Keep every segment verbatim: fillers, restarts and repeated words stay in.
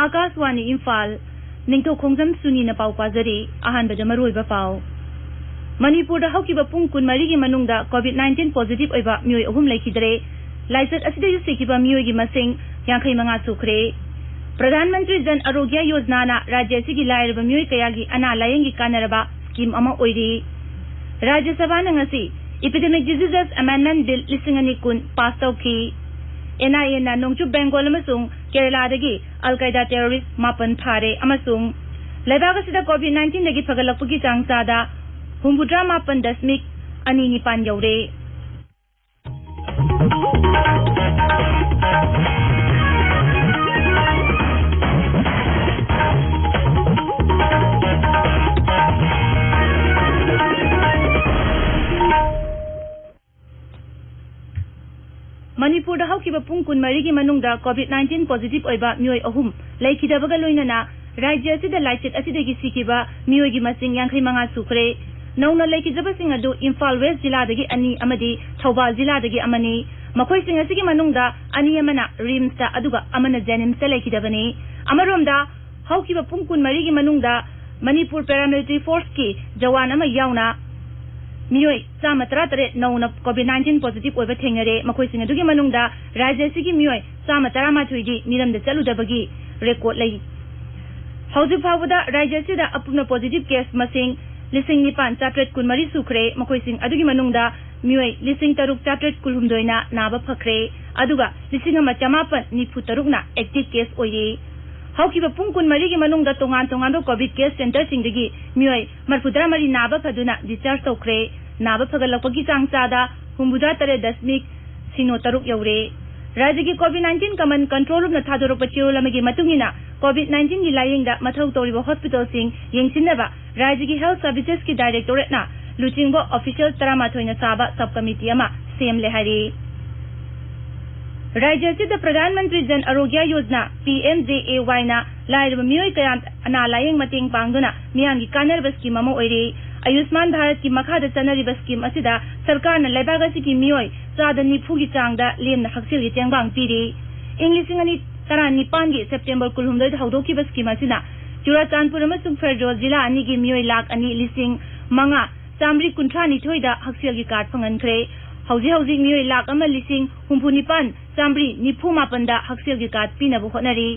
ꯑꯥꯀꯥꯁꯋꯥꯅꯤ ꯏꯝꯐꯥꯜ, ꯅꯤꯡꯊꯧ ꯈꯣꯡꯖꯝ ꯁꯨꯅꯤꯅ ꯄꯥꯎ ꯄꯥꯖꯔꯤ꯫ ꯑꯍꯥꯟꯕꯗ ꯃꯔꯨꯑꯣꯏꯕ ꯄꯥꯎ꯫ ꯃꯅꯤꯄꯨꯔꯗ ꯍꯧꯈꯤꯕ ꯄꯨꯡ ꯀꯨꯟꯃꯔꯤꯒꯤ ꯃꯅꯨꯡꯗ COVID nineteen positive ꯑꯣꯏꯕ ꯃꯤꯑꯣꯏ ꯑꯍꯨꯝ ꯂꯩꯈꯤꯗ꯭ꯔꯦ꯫ ꯂꯥꯏꯆꯠ ꯑꯁꯤꯗꯒꯤ ꯁꯤꯈꯤꯕ ꯃꯤꯑꯣꯏꯒꯤ ꯃꯁꯤꯡ ꯌꯥꯡꯈꯩ ꯃꯉꯥ ꯁꯨꯈ꯭ꯔꯦ꯫ ꯄ꯭ꯔꯙꯥꯟ ꯃꯟꯇ꯭ꯔꯤ ꯖꯟ ꯑꯔꯣꯒ꯭ꯌ ꯌꯣꯖꯅꯥꯅ ꯔꯥꯖ꯭ꯌ ꯑꯁꯤꯒꯤ ꯂꯥꯏꯔꯕ ꯃꯤꯑꯣꯏ ꯀꯌꯥꯒꯤ ꯑꯅꯥ ꯂꯥꯌꯦꯡꯒꯤ ꯀꯥꯟꯅꯔꯕ ꯁ꯭ꯀꯤꯝ ꯑꯃ ꯑꯣꯏꯔꯤ꯫ ꯔꯥꯖ꯭ꯌ ꯁꯚꯥꯅ ꯉꯁꯤ Epidemic Diseases Amendment Bill ꯂꯤꯁꯤꯡ ꯑꯅꯤ ꯀꯨꯟ ꯄꯥꯁ ꯇꯧꯈꯤ꯫ NIAꯅ ꯅꯣꯡꯆꯨꯞ ꯕꯦꯡꯒꯣꯜ ꯑꯃꯁꯨꯡ ꯀꯦꯔꯂꯥꯗꯒꯤ ꯑꯜ ꯀꯥꯏꯗꯥ ꯇꯦꯔꯣꯔꯤꯁ ꯃꯥꯄꯟ ꯐꯥꯔꯦ ꯑꯃꯁꯨꯡ ꯂꯩꯕꯥꯛ ꯑꯁꯤꯗ COVID nineteenꯗꯒꯤ ꯐꯒꯠꯂꯛꯄꯒꯤ ꯆꯥꯡ ꯆꯥꯗ ꯍꯨꯝꯐꯨꯇꯔꯥ ꯃꯥꯄꯟ ꯗꯁꯃꯤꯛ ꯑꯅꯤ ꯅꯤꯄꯥꯟ ꯌꯧꯔꯦ꯫ ꯃꯅꯤꯄꯨꯔꯗ ꯍꯧꯈꯤꯕ ꯄꯨꯡ ꯀꯨꯟꯃꯔꯤꯒꯤ ꯃꯅꯨꯡꯗ COVID nineteen positive ꯑꯣꯏꯕ ꯃꯤꯑꯣꯏ ꯑꯍꯨꯝ ꯂꯩꯈꯤꯗꯕꯒ ꯂꯣꯏꯅꯅ ꯔꯥꯖ꯭ꯌ ꯑꯁꯤꯗ ꯂꯥꯏꯆꯠ ꯑꯁꯤꯗꯒꯤ ꯁꯤꯈꯤꯕ ꯃꯤꯑꯣꯏꯒꯤ ꯃꯁꯤꯡ ꯌꯥꯡꯈꯩ ꯃꯉꯥ ꯁꯨꯈ꯭ꯔꯦ꯫ ꯅꯧꯅ ꯂꯩꯈꯤꯗꯕꯁꯤꯡ ꯑꯗꯨ ꯏꯝꯐꯥꯜ ꯋꯦꯁ ꯖꯤꯂꯥꯗꯒꯤ ꯑꯅꯤ ꯑꯃꯗꯤ ꯊꯧꯕꯥꯜ ꯖꯤꯂꯥꯗꯒꯤ ꯑꯃꯅꯤ꯫ ꯃꯈꯣꯏꯁꯤꯡ ꯑꯁꯤꯒꯤ ꯃꯅꯨꯡꯗ ꯑꯅꯤ ꯑꯃꯅ ꯔꯤꯝꯁꯇ ꯑꯗꯨꯒ ꯑꯃꯅ ꯖꯦꯅꯤꯝꯁꯇ ꯂꯩꯈꯤꯗꯕꯅꯤ꯫ ꯑꯃꯔꯣꯝꯗ, ꯍꯧꯈꯤꯕ ꯄꯨꯡ ꯀꯨꯟꯃꯔꯤꯒꯤ ꯃꯅꯨꯡꯗ ꯃꯅꯤꯄꯨꯔ Paramilitary Forceꯀꯤ ꯖꯋꯥꯟ ꯑꯃ ꯌꯥꯎꯅ ꯃꯤꯑꯣꯏ ꯆꯥꯝꯃ ꯇꯔꯥꯇꯔꯦꯠ ꯅꯧꯅ COVID nineteen positive ꯑꯣꯏꯕ ꯊꯦꯡꯅꯔꯦ꯫ ꯃꯈꯣꯏꯁꯤꯡ ꯑꯗꯨꯒꯤ ꯃꯅꯨꯡꯗ ꯔꯥꯖ꯭ꯌ ꯑꯁꯤꯒꯤ ꯃꯤꯑꯣꯏ ꯆꯥꯝꯃ ꯇꯔꯥꯃꯥꯊꯣꯏꯗꯤ ꯃꯤꯔꯝꯗ ꯆꯠꯂꯨꯗꯕꯒꯤ ꯔꯦꯀꯣꯔꯗ ꯂꯩ꯫ ꯍꯧꯖꯤꯛ ꯐꯥꯎꯕꯗ ꯔꯥꯖ꯭ꯌ ꯑꯁꯤꯗ ꯑꯄꯨꯟꯕ positive case ꯃꯁꯤꯡ ꯂꯤꯁꯤꯡ ꯅꯤꯄꯥꯟ ꯆꯥꯇ꯭ꯔꯦꯠ ꯀꯨꯟꯃꯔꯤ ꯁꯨꯈ꯭ꯔꯦ꯫ ꯃꯈꯣꯏꯁꯤꯡ ꯑꯗꯨꯒꯤ ꯃꯅꯨꯡꯗ ꯃꯤꯑꯣꯏ ꯂꯤꯁꯤꯡ ꯇꯔꯨꯛ ꯆꯥꯇ꯭ꯔꯦꯠ ꯀꯨꯟꯍꯨꯝꯗꯣꯏꯅ ꯅꯥꯕ ꯐꯈ꯭ꯔꯦ, ꯑꯗꯨꯒ ꯂꯤꯁꯤꯡ ꯑꯃ ꯆꯃꯥꯄꯟ ꯅꯤꯐꯨ ꯇꯔꯨꯛꯅ active case ꯑꯣꯏꯔꯤ꯫ ꯍꯧꯈꯤꯕ ꯄꯨꯡ ꯀꯨꯟꯃꯔꯤꯒꯤ ꯃꯅꯨꯡꯗ ꯇꯣꯉꯥꯟ ꯇꯣꯉꯥꯟꯕ COVID care centreꯁꯤꯡꯗꯒꯤ ꯃꯤꯑꯣꯏ ꯃꯔꯤꯐꯨꯇꯔꯥꯃꯔꯤ ꯅꯥꯕ ꯐꯗꯨꯅ discharge ꯇꯧꯈ꯭ꯔꯦ꯫ ꯅꯥꯕ ꯐꯒꯠꯂꯛꯄꯒꯤ ꯆꯥꯡ ꯆꯥꯗ ꯍꯨꯝꯐꯨꯇꯔꯥ ꯇꯔꯦꯠ ꯗꯁꯃꯤꯛ ꯁꯤꯅꯣ ꯇꯔꯨꯛ ꯌꯧꯔꯦ꯫ ꯔꯥꯖ꯭ꯌꯒꯤ COVID nineteen command control roomꯅ ꯊꯥꯗꯣꯔꯛꯄ ꯆꯦꯔꯣꯜ ꯑꯃꯒꯤ ꯃꯇꯨꯡ ꯏꯟꯅ, COVID nineteenꯒꯤ ꯂꯥꯌꯦꯡꯗ ꯃꯊꯧ ꯇꯧꯔꯤꯕ hospitalꯁꯤꯡ ꯌꯦꯡꯁꯤꯟꯅꯕ ꯔꯥꯖ꯭ꯌꯒꯤ Health Servicesꯀꯤ directorateꯅ ꯂꯨꯆꯤꯡꯕ official ꯇꯔꯥꯃꯥꯊꯣꯏꯅ ꯁꯥꯕ sub committee ꯑꯃ ꯁꯦꯝꯂꯦ ꯍꯥꯏꯔꯤ꯫ ꯔꯥꯖ꯭ꯌ ꯑꯁꯤꯗ ꯄ꯭ꯔꯙꯥꯟ ꯃꯟꯇ꯭ꯔꯤ ꯖꯟ ꯑꯔꯣꯒ꯭ꯌ ꯌꯣꯖꯅꯥ, PMJAYꯅ ꯂꯥꯏꯔꯕ ꯃꯤꯑꯣꯏ ꯀꯌꯥ ꯑꯅꯥ ꯂꯥꯌꯦꯡ ꯃꯇꯦꯡ ꯄꯥꯡꯗꯨꯅ ꯃꯤꯌꯥꯝꯒꯤ ꯀꯥꯟꯅꯔꯕ ꯁ꯭ꯀꯤꯝ ꯑꯃ ꯑꯣꯏꯔꯤ꯫ ꯑꯌꯨꯁꯃꯥꯟ ꯚꯥꯔꯠꯀꯤ ꯃꯈꯥꯗ ꯆꯠꯅꯔꯤꯕ ꯁ꯭ꯀꯤꯝ ꯑꯁꯤꯗ ꯁꯔꯀꯥꯔꯅ ꯂꯩꯕꯥꯛ ꯑꯁꯤꯒꯤ ꯃꯤꯑꯣꯏ ꯆꯥꯗ ꯅꯤꯐꯨꯒꯤ ꯆꯥꯡꯗ ꯂꯦꯝꯅ ꯍꯛꯁꯦꯜꯒꯤ ꯇꯦꯡꯕꯥꯡ ꯄꯤꯔꯤ꯫ ꯏꯪ ꯂꯤꯁꯤꯡ ꯑꯅꯤ ꯇꯔꯥꯅꯤꯄꯥꯟꯒꯤ ꯁꯦꯞꯇꯦꯝꯕꯔ ꯀꯨꯟꯍꯨꯝꯗꯣꯏꯗ ꯍꯧꯗꯣꯛꯈꯤꯕ ꯁ꯭ꯀꯤꯝ ꯑꯁꯤꯅ ꯆꯨꯔꯥꯆꯥꯟꯄꯨꯔ ꯑꯃꯁꯨꯡ ꯐꯦꯔꯖꯣꯜ ꯖꯤꯂꯥ ꯑꯅꯤꯒꯤ ꯃꯤꯑꯣꯏ ꯂꯥꯈ ꯑꯅꯤ ꯂꯤꯁꯤꯡ ꯃꯉꯥ ꯆꯥꯃꯔꯤ ꯀꯨꯟꯊ꯭ꯔꯥ ꯅꯤꯊꯣꯏꯗ ꯍꯛꯁꯦꯜꯒꯤ ꯀꯥꯔꯗ ꯐꯪꯍꯟꯈ꯭ꯔꯦ꯫ ꯍꯧꯖꯤꯛ ꯍꯧꯖꯤꯛ ꯃꯤꯑꯣꯏ ꯂꯥꯈ ꯑꯃ ꯂꯤꯁꯤꯡ ꯍꯨꯝꯐꯨ ꯅꯤꯄꯥꯟ ꯆꯥꯃꯔꯤ ꯅꯤꯐꯨ ꯃꯥꯄꯟꯗ ꯍꯛꯁꯦꯜꯒꯤ ꯀꯥꯔꯗ ꯄꯤꯅꯕ ꯍꯣꯠꯅꯔꯤ꯫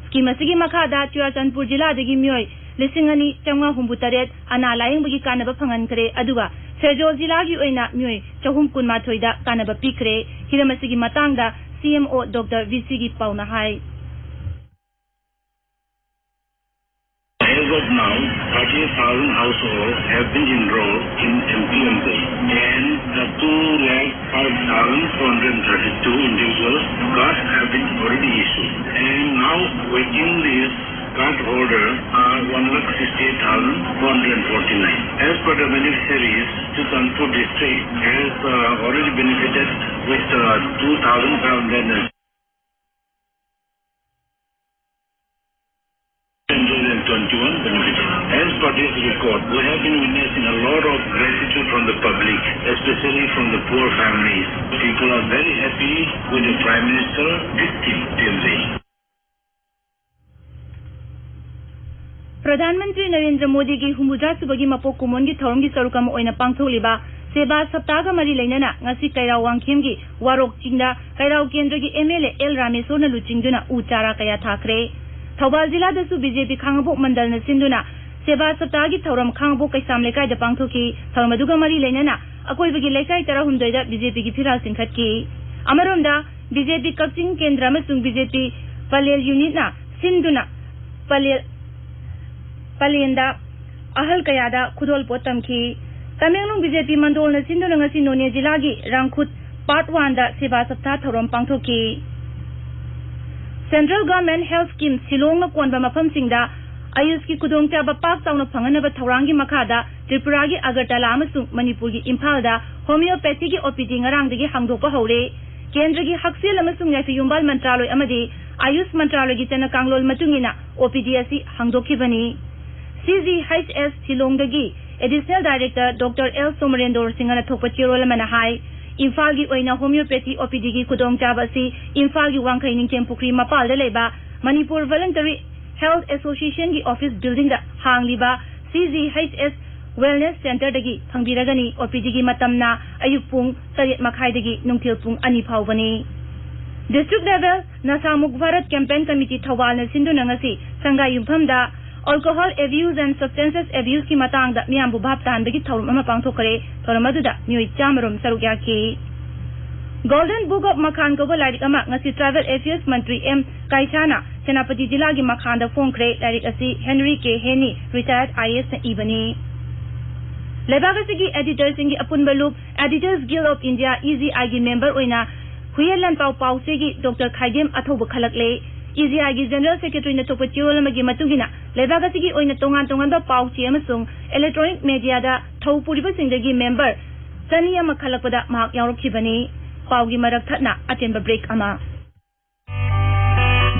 ꯁ꯭ꯀꯤꯝ ꯑꯁꯤꯒꯤ ꯃꯈꯥꯗ ꯆꯨꯔꯥꯆꯥꯟꯄꯨꯔ ꯖꯤꯂꯥꯗꯒꯤ ꯃꯤꯑꯣꯏ ꯂꯤꯁꯤꯡ ꯑꯅꯤ ꯆꯥꯃꯉꯥ ꯍꯨꯝꯐꯨ ꯇꯔꯦꯠ ꯑꯅꯥ ꯂꯥꯌꯦꯡꯕꯒꯤ ꯀꯥꯟꯅꯕ ꯐꯪꯍꯟꯈ꯭ꯔꯦ, ꯑꯗꯨꯒ ꯐꯦꯔꯖꯣꯜ ꯖꯤꯂꯥꯒꯤ ꯑꯣꯏꯅ ꯃꯤꯑꯣꯏ ꯆꯍꯨꯝ ꯀꯨꯟꯃꯥꯊꯣꯏꯗ ꯀꯥꯟꯅꯕ ꯄꯤꯈ꯭ꯔꯦ꯫ ꯍꯤꯔꯝ ꯑꯁꯤꯒꯤ ꯃꯇꯥꯡꯗ ꯁꯤ ꯑꯦꯝ ꯑꯣ ꯗꯣꯛꯇꯔ ꯚꯤ ꯁꯤꯒꯤ ꯄꯥꯎꯅ ꯍꯥꯏ꯫ As of now, thirty-eight thousand households have been enrolled in M P M K, and the two lakh five thousand four hundred thirty-two individual cards have been already issued. And now waiting list card holders are one lakh sixty-eight thousand four hundred forty-nine. As per the beneficiaries, Churachandpur district has uh, already benefited with uh, two thousand five hundred twenty-one benefit. As per this record, we have been witnessing a lot of gratitude from the public, especially from the poor families. People are very happy with the Prime Minister, Victim Team. Pradhan Mantri Narendra ꯃꯣꯗꯤꯒꯤ ꯍꯨꯝꯐꯨꯇꯔꯥ ꯁꯨꯕꯒꯤ ꯃꯄꯣꯛ ꯀꯨꯝꯑꯣꯟꯒꯤ ꯊꯧꯔꯝꯒꯤ ꯁꯔꯨꯛ ꯑꯃ ꯑꯣꯏꯅ ꯄꯥꯡꯊꯣꯛꯂꯤꯕ ꯁꯦꯕꯥ ꯁꯞꯇꯥꯒ ꯃꯔꯤ ꯂꯩꯅꯅ ꯉꯁꯤ ꯀꯩꯔꯥꯎ ꯋꯥꯡꯈꯦꯝꯒꯤ ꯋꯥꯔꯣꯛ ꯆꯤꯡꯗ ꯀꯩꯔꯥꯎ ꯀꯦꯟꯗ꯭ꯔꯒꯤ ꯑꯦꯝ ꯑꯦꯜ ꯑꯦ ꯑꯦꯜ ꯔꯥꯃꯦꯁꯣꯔꯅ ꯂꯨꯆꯤꯡꯗꯨꯅ ꯎ ꯆꯥꯔꯥ ꯀꯌꯥ ꯊꯥꯈ꯭ꯔꯦ꯫ ꯊꯧꯕꯥꯜ ꯖꯤꯂꯥꯗꯁꯨ ꯕꯤ ꯖꯦ ꯄꯤ ꯈꯥꯡꯉꯕꯣꯛ ꯃꯟꯗꯜꯅ ꯁꯤꯟꯗꯨꯅ ꯁꯦꯕꯥ ꯁꯞꯇꯥꯒꯤ ꯊꯧꯔꯝ ꯈꯥꯡꯉꯕꯣꯛ ꯀꯩꯁꯥꯝ ꯂꯩꯀꯥꯏꯗ ꯄꯥꯡꯊꯣꯛꯈꯤ꯫ ꯊꯧꯔꯝ ꯑꯗꯨꯒ ꯃꯔꯤ ꯂꯩꯅꯅ ꯑꯀꯣꯏꯕꯒꯤ ꯂꯩꯀꯥꯏ ꯇꯔꯥꯍꯨꯝꯗꯣꯏꯗ ꯕꯤ ꯖꯦ ꯄꯤꯒꯤ ꯐꯤꯔꯥꯜ ꯆꯤꯡꯈꯠꯈꯤ꯫ ꯑꯃꯔꯣꯝꯗ, ꯕꯤ ꯖꯦ ꯄꯤ ꯀꯛꯆꯤꯡ ꯀꯦꯟꯗ꯭ꯔ ꯑꯃꯁꯨꯡ ꯕꯤ ꯖꯦ ꯄꯤ ꯄꯂꯦꯜ ꯌꯨꯅꯤꯠꯅ ꯁꯤꯟꯗꯨꯅ ꯄꯂꯦꯜ, ꯄꯂꯦꯟꯗ ꯑꯍꯜ ꯀꯌꯥꯗ ꯈꯨꯗꯣꯜꯄꯣꯠ ꯇꯝꯈꯤ꯫ ꯇꯃꯦꯡꯂꯣꯡ ꯕꯤ ꯖꯦ ꯄꯤ ꯃꯟꯗꯣꯜꯅ ꯁꯤꯟꯗꯨꯅ ꯉꯁꯤ ꯅꯣꯅꯦ ꯖꯤꯂꯥꯒꯤ ꯔꯥꯡꯈꯨꯠ ꯄꯥꯔꯠ ꯋꯥꯟꯗ ꯁꯦꯕꯥ ꯁꯞꯇꯥ ꯊꯧꯔꯝ ꯄꯥꯡꯊꯣꯛꯈꯤ꯫ Central Government Health Scheme ꯁꯤꯂꯣꯡꯅ ꯀꯣꯟꯕ ꯃꯐꯝꯁꯤꯡꯗ ꯑꯌꯨꯁꯀꯤ ꯈꯨꯗꯣꯡꯆꯥꯕ ꯄꯥꯛ ꯆꯥꯎꯅ ꯐꯪꯍꯟꯅꯕ ꯊꯧꯔꯥꯡꯒꯤ ꯃꯈꯥꯗ ꯇ꯭ꯔꯤꯄꯨꯔꯥꯒꯤ ꯑꯒꯔꯇꯂꯥ ꯑꯃꯁꯨꯡ ꯃꯅꯤꯄꯨꯔꯒꯤ ꯏꯝꯐꯥꯜꯗ ꯍꯣꯃꯤꯌꯣꯄꯦꯊꯤꯒꯤ ꯑꯣ ꯄꯤ ꯗꯤ ꯉꯔꯥꯡꯗꯒꯤ ꯍꯥꯡꯗꯣꯛꯄ ꯍꯧꯔꯦ꯫ ꯀꯦꯟꯗ꯭ꯔꯒꯤ ꯍꯛꯁꯦꯜ ꯑꯃꯁꯨꯡ ꯌꯥꯏꯐ ꯌꯨꯝꯕꯥꯜ ꯃꯟꯇ꯭ꯔꯥꯂꯣꯏ ꯑꯃꯗꯤ ꯑꯥꯌꯨꯁ ꯃꯟꯇ꯭ꯔꯥꯂꯣꯏꯒꯤ ꯆꯠꯅ ꯀꯥꯡꯂꯣꯟ ꯃꯇꯨꯡ ꯏꯟꯅ ꯑꯣ ꯄꯤ ꯗꯤ ꯑꯁꯤ ꯍꯥꯡꯗꯣꯛꯈꯤꯕꯅꯤ꯫ ꯁꯤ ꯖꯤ ꯑꯩꯆ ꯑꯦꯁ ꯁꯤꯂꯣꯡꯗꯒꯤ ꯑꯦꯗꯤꯁꯅꯦꯜ ꯗꯥꯏꯔꯦꯛꯇꯔ ꯗꯣꯛꯇꯔ ꯑꯦꯜ ꯁꯣꯃꯔꯦꯟꯗꯣꯔ ꯁꯤꯡꯍꯅ ꯊꯣꯛꯄ ꯆꯦꯔꯣꯜ ꯑꯃꯅ ꯍꯥꯏ, ꯏꯝꯐꯥꯜꯒꯤ ꯑꯣꯏꯅ homeopathy OPDꯒꯤ ꯈꯨꯗꯣꯡꯆꯥꯕ ꯑꯁꯤ ꯏꯝꯐꯥꯜꯒꯤ ꯋꯥꯡꯈꯩ ꯅꯤꯡꯊꯦꯝ ꯄꯨꯈ꯭ꯔꯤ ꯃꯄꯥꯜꯗ ꯂꯩꯕ Manipur Voluntary Health Associationꯒꯤ office buildingꯗ ꯍꯥꯡꯂꯤꯕ CGHS Wellness Centreꯗꯒꯤ ꯐꯪꯕꯤꯔꯒꯅꯤ꯫ OPDꯒꯤ ꯃꯇꯝꯅ ꯑꯌꯨꯛ ꯄꯨꯡ ꯇꯔꯦꯠ ꯃꯈꯥꯏꯗꯒꯤ ꯅꯨꯡꯊꯤꯜ ꯄꯨꯡ ꯑꯅꯤ ꯐꯥꯎꯕꯅꯤ꯫ District level Nasha Mukt Bharat Campaign Committee ꯊꯧꯕꯥꯜꯅ ꯁꯤꯟꯗꯨꯅ ꯉꯁꯤ ꯁꯪꯒꯥꯏ ꯌꯨꯝꯐꯝꯗ Alcohol Abuse and Substances Abuseꯀꯤ ꯃꯇꯥꯡꯗ ꯃꯤꯌꯥꯝꯕꯨ ꯚꯥꯞ ꯇꯥꯍꯟꯕꯒꯤ ꯊꯧꯔꯝ ꯑꯃ ꯄꯥꯡꯊꯣꯛꯈ꯭ꯔꯦ꯫ ꯊꯧꯔꯝ ꯑꯗꯨꯗ ꯃꯤꯑꯣꯏ ꯆꯥꯃꯔꯣꯝ ꯁꯔꯨꯛ ꯌꯥꯈꯤ꯫ Golden Book of Makhan ꯀꯧꯕ ꯂꯥꯏꯔꯤꯛ ꯑꯃ ꯉꯁꯤ Tribal Affairs ꯃꯟꯇ꯭ꯔꯤ ꯑꯦꯝ ꯀꯥꯏꯁꯥꯅ ꯁꯦꯅꯥꯄꯇꯤ ꯖꯤꯂꯥꯒꯤ ꯃꯈꯥꯟꯗ ꯐꯣꯡꯈ꯭ꯔꯦ꯫ ꯂꯥꯏꯔꯤꯛ ꯑꯁꯤ Henry K Haney, retired IASꯅ ꯏꯕꯅꯤ꯫ ꯂꯩꯕꯥꯛ ꯑꯁꯤꯒꯤ editorꯁꯤꯡꯒꯤ ꯑꯄꯨꯟꯕ ꯂꯨꯞ Editors Guild of India, EGIꯒꯤ member ꯑꯣꯏꯅ ꯍꯨꯏꯌꯦꯟ ꯂꯥꯟꯄꯥꯎ ꯄꯥꯎꯆꯦꯒꯤ Doctor ꯈꯥꯏꯗꯦꯝ ꯑꯊꯧꯕ ꯈꯜꯂꯛꯂꯦ꯫ EGIꯒꯤ General Secretaryꯅ ꯊꯣꯛꯄ ꯆꯦꯔꯣꯜ ꯑꯃꯒꯤ ꯃꯇꯨꯡ ꯏꯟꯅ, ꯂꯩꯕꯥꯛ ꯑꯁꯤꯒꯤ ꯑꯣꯏꯅ ꯇꯣꯉꯥꯟ ꯇꯣꯉꯥꯟꯕ ꯄꯥꯎ ꯆꯦ ꯑꯃꯁꯨꯡ electronic mediaꯗ ꯊꯧ ꯄꯨꯔꯤꯕꯁꯤꯡꯗꯒꯤ member ꯆꯅꯤ ꯑꯃ ꯈꯜꯂꯛꯄꯗ ꯃꯍꯥꯛ ꯌꯥꯎꯔꯛꯈꯤꯕꯅꯤ꯫ ꯄꯥꯎꯒꯤ ꯃꯔꯛ ꯊꯠꯅ ꯑꯇꯦꯟꯕ break ꯑꯃ꯫